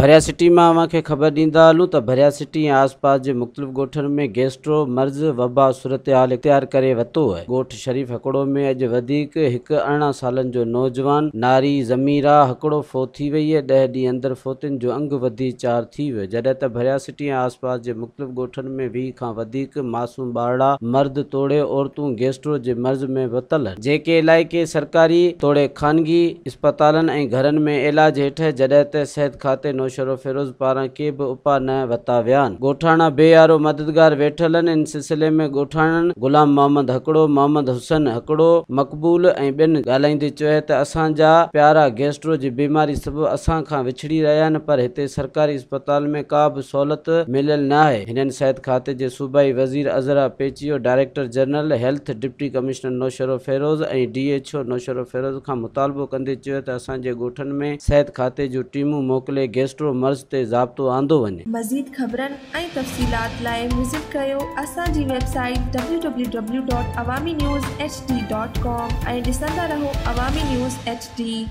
ڀريا city مان اوهان کي خبر ڏيندا هلون ته ڀريا سٽي ۽ آس پاس جي مختلف ڳوٺن ۾ گيسٽرو مرض وبا صورتحال اختيار ڪري ورتو آهي. ڳوٺ شريف هڪڙو ۾ اڄ وڌيڪ هڪ 18 سالن جو نوجوان ناري ضميرا هڪڙو فوت ٿي وئي. 10 ڏينهن اندر فوتين جو انگ وڌي 4 ٿي ويو. جڏهن ته ڀريا سٽي ۽ آس پاس جي مختلف ڳوٺن ۾ 20 کان وڌيڪ معصوم ٻارڙا مرد توڙي عورتون گيسٽرو جي مرض ۾ ورتل آهن. جيڪي علائقي سرڪاري توڙي خانگي اسپتالن ۽ گهرن ۾ علاج هيٺ جڏهن ته صحت کاتي نوشهروفيروز پاران ڪي به اپاء نه ورتا ويا آهن. ڳوٺاڻا بي يارو مددگار ويٺل آهن. ان سلسلي ۾ ڳوٺاڻن غلام محمد هڪڙو، محمد حسن هڪڙو، مقبول ۽ ٻين ڳالهائيندي چيو ته اسان جا پيارا گيسٽرو جي بيماري سبب اسان کان وڇڙي رهيا آهن پر هتي سرڪاري اسپتال ۾ ڪا به سهولت مليل نه آهي. هنن صحت کاتي جي صوبائي وزير Azra Pechuho, director general health, deputy commissioner Naushahro Feroze ۽ D H O Naushahro Feroze کان مطالبو ڪندي چيو ته اسان جي ڳوٺن ۾ صحت کاتي جون ٽيمون موڪلي گيسٽرو مرض تي ضابطو آندو وڃي. مزيد خبرن ۽ تفصيلات لاء وزٽ ڪريو اسان جي website www.awaminews.hd.com ۽ ڏسندا رهو عوامي نيوز ايڇ ڊي.